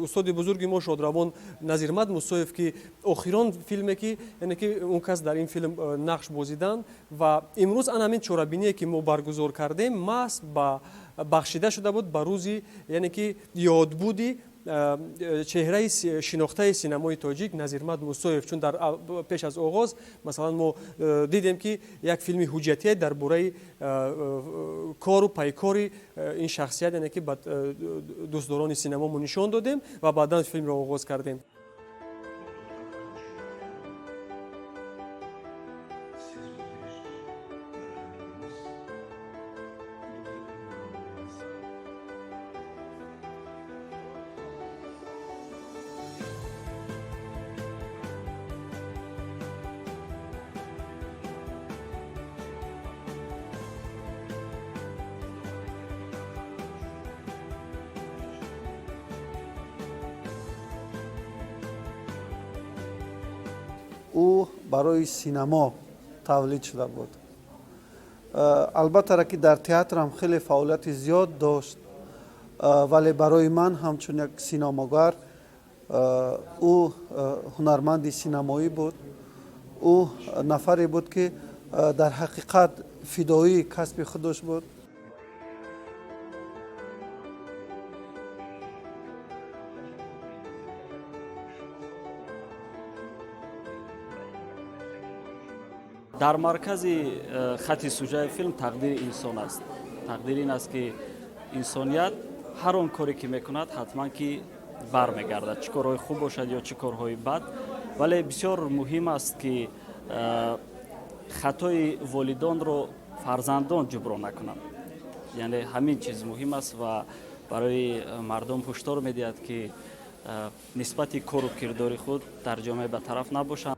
Устоди бузурги мо, шодравон Назирмад Мусоев, ки охирон филме ки, яъне ки он кас дар ин филм нақш бозиданд. Ва имрӯз ан ҳамин чорабиние, ки мо баргузор кардем, маҳз ба бахшида шуда буд ба рӯзи, яъне ки ёдбуди чеҳраи шинохтаи синамои тоҷик Назирмад Мусоев. Чун дар пеш аз оғоз, масалан, мо дидем, ки як филми ҳуҷҷатие дар бораи кору пайкори ин шахсият, яъне ки ба дӯстдорони синамо мо нишон додем ва баъдан филмро оғоз кардем. Ӯ барои синамо тавлид шуда буд. Албатта, ки дар театрам хеле фаъолияти зиёд дошт, вале барои ман ҳамчун як синамогар ӯ ҳунарманди синамоӣ буд. Ӯ нафаре буд, ки дар ҳақиқат фидоии касби худаш буд. Дар маркази хати сужаи филм тақдири инсон аст. Тақдири ин аст, ки инсоният ҳар он коре ки мекунад, ҳатман ки бармегардад, чӣ корҳои хуб бошад ё чӣ корҳои бад. Вале бисёр муҳим аст, ки хатои волидонро фарзандон ҷуброн накунанд. Яъне ҳамин чиз муҳим аст ва барои мардум ҳушдор медиҳад, ки нисбати кору кирдори худ дар ҷомеа батараф набошанд.